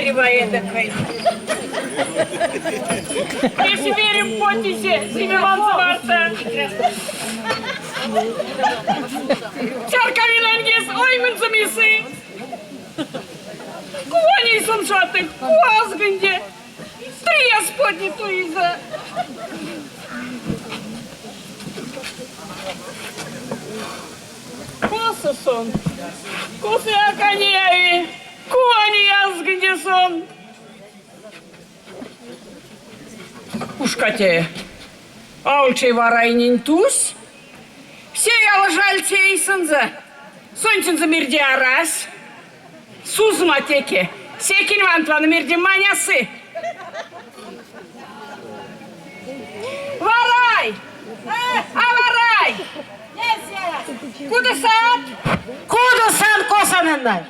Эрьва эдакой. Весе верем потизе, симеманзо марто. Чаркавин ангес оймензэ мисы. Кува ней сон шаты, кува азгынде. Тряс поднятуиза. Косо сон? Косояк а неяви. Кува ней азгынде сон? Ушкате. Алчей Варайнень тусь. Сеял жальть эйсэнзэ. Соньсэнзэ мирде арась. Сузма теке. Секень вант ваны мирде манясы. Варай! А Варай! Кудосат? Кудосан косаненнай.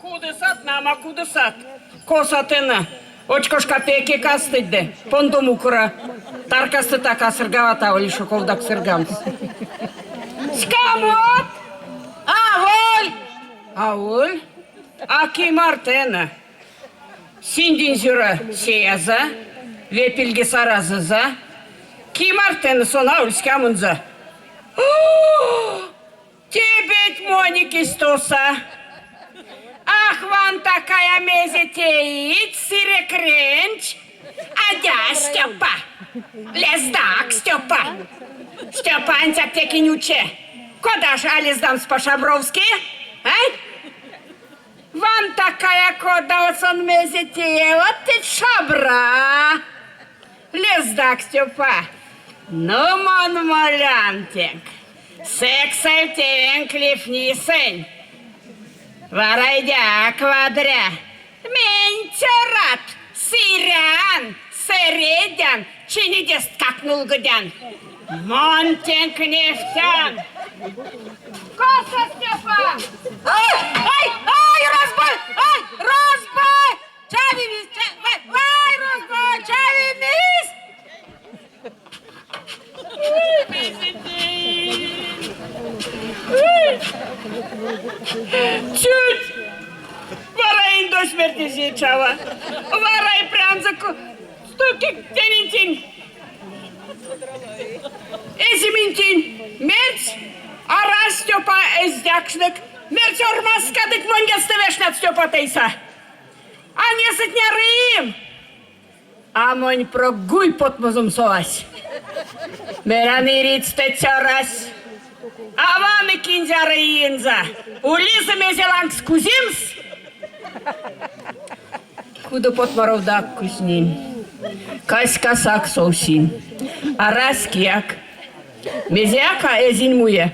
Кудосат, нама кудосат. Косатена. Очкошка пеке кастыть ды пондом укра. Таркасто так а сыргават, аволь ещё ковдак сыргамс. Ськамот! Аволь! Аволь? А ки мартена? Синдинь сюро сеяза, ве пильге саразыза. Ки мартена сон аволь ськамонзо? Те ведь Моникись тоса. Ах, ван такая мезе теить, сыре кренч. Адя, Степа, лездак, Степа. Степа ансяк текень уче. Кода ж а лездамс по-шабровски, а? Ван такая кода сон мезе тее, вот теть шабра. Лездак, Степа. Ну, мон молян тенк. Сексэль тевенк ливтнисынь. Варайдяк вадря. Мень цёрат, сырян, сэредян, чинидесткак нулгодян. Мон тенк невтян. Косо Степа? Ай, ай, ай, разбой, ай, разбой! Чавимизь, вай, разбой, чавимизь! Чуть! Варай до смерти чава. Варай прянзо стукик тенентень. Эзиминтень мерць, арась Степа эздякшнык. Мерць ормаскадык монь вешнат Степа тейса. А несыть нярым. А монь прок гуй потмозом совась. Мерян ирицтэ цёрась. Авам кинзяры иензэ. Улизэ мезе лангс куземс. Кудо потмаровдак кузнинь. Каськасак совсинь. Арась кияк. Мезеяк а эзинь муе.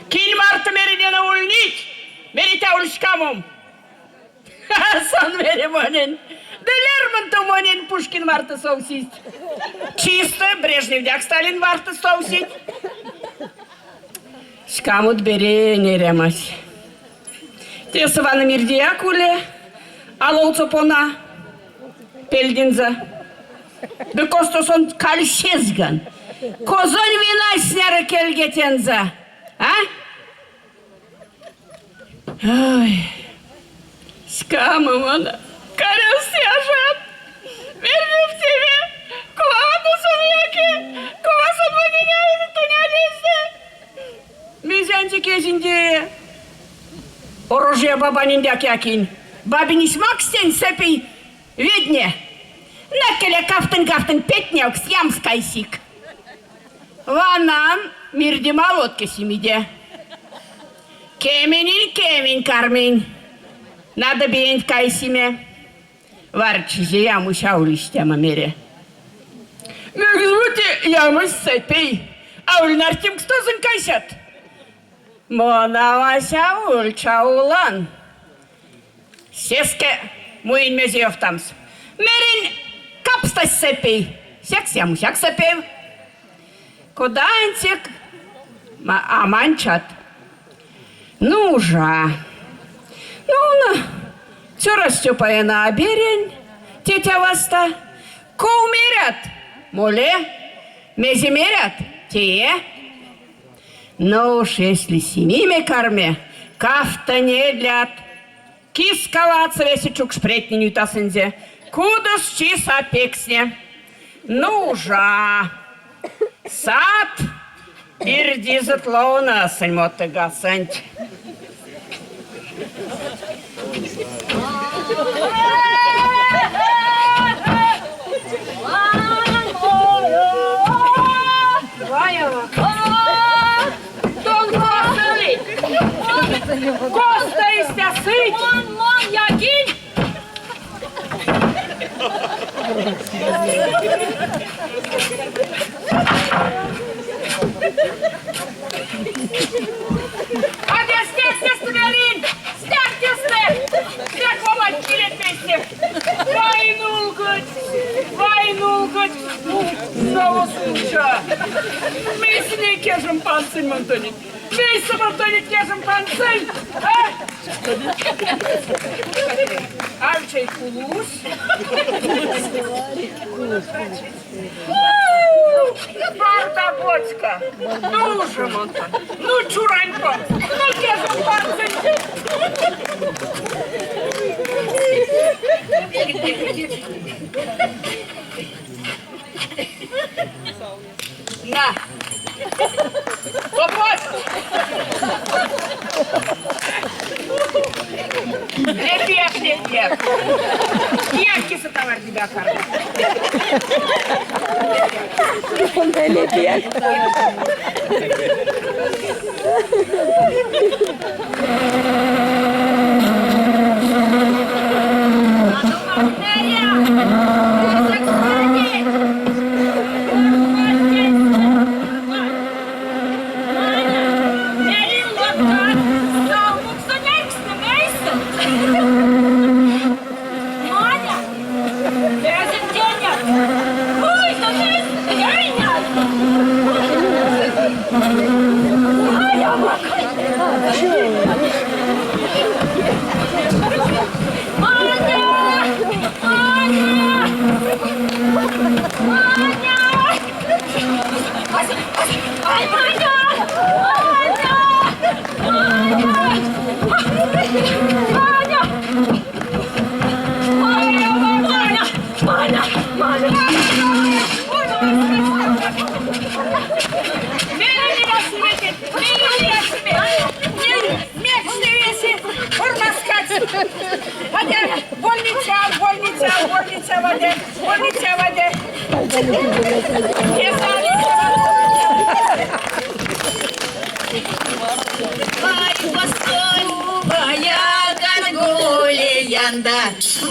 Кинь марто меринена ульнить, мерить аволь ськамом. Сон мери монень. Ды Лермонтов монень Пушкин марто совсить. Чисто Брежневдяк Сталин марто совсить. Ськамот берень эрямось. Тесэ ваны мирдеяк уле, а ловцо пона пельдензэ. Ды косто сон кальсезган? Козонь винась сняры кельгетензэ, а? Ой, ськамом вана, коряс яжат. Вернев тебе, кува сон яки, кува сон монень тоня лезды. Мезянтик эзинде. Орожия бабанень якинь. Бабинесь максь тень сэпей ведне. Накеля кавтынь-кавтынь петнявкс ямс кайсик. Ванан, мирдема лотке симиде. Кемень кемень карминь. Надобиенть кайсиме. Варчизе ямось аволь истямо мере. Мекс-бути ямось сэпей, аволь нартимкс тозонь кайсят. Мон авась аволь чаулан. Сеске муинь мезе ёвтамс. Меринь, капстась сэпей, секс ямусяк сэпев. Кода ансяк а манчат. Ну, ужа. Ну, цёрась Стёпаена а берянь, тетя васта. Ков мерят? Моле. Мезе мерят? Тее. Ну уж если симиме карме, кавто недлят. Киска ладсо весе чукшпретнень ютасынзе. Кудос чис а пексне. Нужа. Сат ирдизэть ловносынь мотыгасонть. Тон косто Косто истя сыть? Мон, мон, якинь. Адя, стяк, стяк, Стяк, тесте! Стяк, ломать, килет вместе! Вай, нулготь! Вай, нулготь! Снова случа! Мейсэ кежем пандсынь мон тонеть! Мейсэ мон тонеть кежем пандсынь! А? Авчей кулусь. Барда бочка! Ну уже, Монтон, ну чуранько, ну кежем пандсынь! На! Попот! Лепек, лепек! Киякисы товар тебя кормит. Лепек.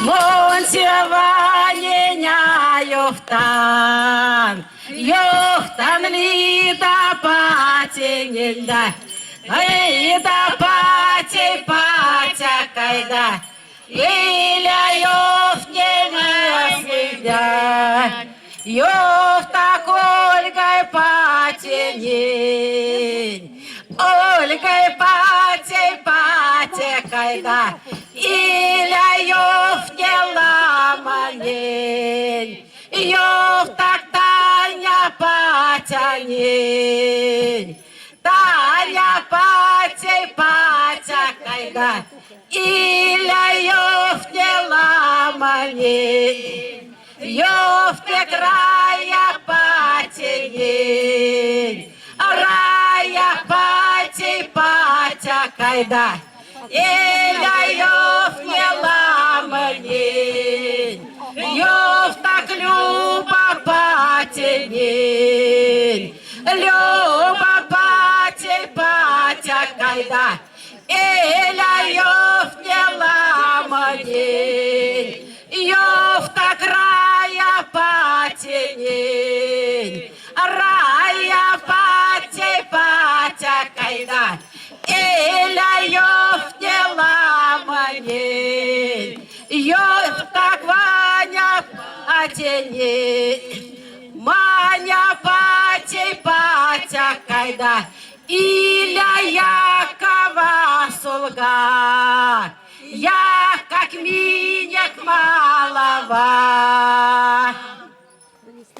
Мон севаненя ёвтан, ёвтан Лида патинень да, Лида пати патякай да, Иля ёвтнеме Ёвтак Ольгай патинень, Ольгай пати патякай да, Иля ёвтне ламанень, Ёвтак Таня патянень, Таня патей патякай да, Иля ёвтне ламанень, Ёвтне Рая патинень, Рая патей патякай да, Иля ёвтне ламанень, Ёвтак Люба патинень, Люба патей патякай да, Иля ёвтне ламанень, Ёвтак Рая патинень, Рая патей патякай да, Иля ёвтне ламанень, Ёвтак Ваня патинень, Маня патей патякай да, Иля Якова солга, Я как минек малава.